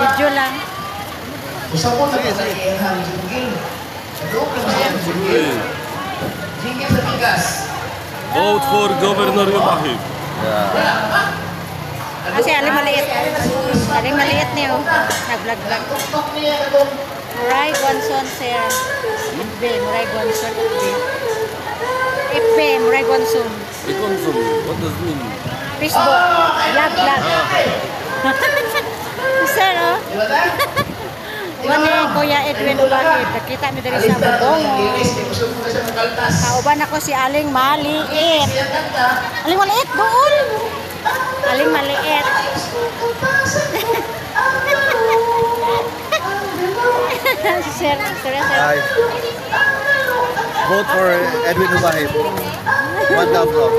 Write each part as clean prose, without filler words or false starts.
Video lang. Usa po na sa iyang jingle. Naduog na ba siyang jingle? Jingle sa bigas. Vote for Governor Hubahib. Wala pa. Kasi aling maliit. Aling maliit niyo. Nag-vlog-vlog. Tuktok niya katong Muray Guanzon, sir. FB, Muray Guanzon, FB. FB, Muray Guanzon. Reconsul. What does it mean? Facebook. Vlog, vlog. Sir, oh. Di ba ta? Wala ni Kuya Edwin Ubahid. Nakita mi diri sa Alista na Bobongo. itong English, kay kusog mo na siya makaltas. Kauban ako si Aling Maliit. Siya kanta. Aling Maliit, doon! Aling Maliit. Sir, sir, sir. Hi. Vote for Edwin Hubahib. One down row.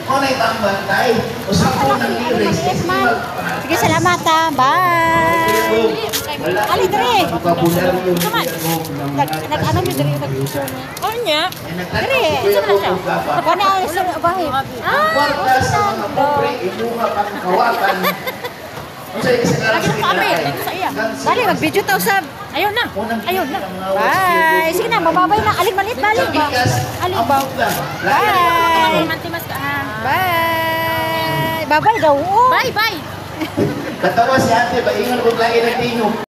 Mo na itambantay. Usa po ng lyrics. Maliit man. Sige, salamat ha. Bye! Ali, diri. Bokabularyo ni Come on. Kuya Gob ng Nag, nag ano mi diri nag Oh, niya. Diri, Kuya isa na siya. Gob Gaba. Kana ang sir Ubahid. Ang kwarta sa mga pobre, imuha pang kawakan. Unsa yung kasagaran sa Lagi na kami, kinalakay? dito sa iya. Dali, mag-video ta usab. Ayaw na. Ayaw na. Bye. Sige na, mababay na. Aling maliit, bali ba? Aling ba? Bye. Mantimas ka, ha? Bye. Bye-bye daw. Oh. Bye, bye. Katawa si ate, ba ingon kong lain ang tingog.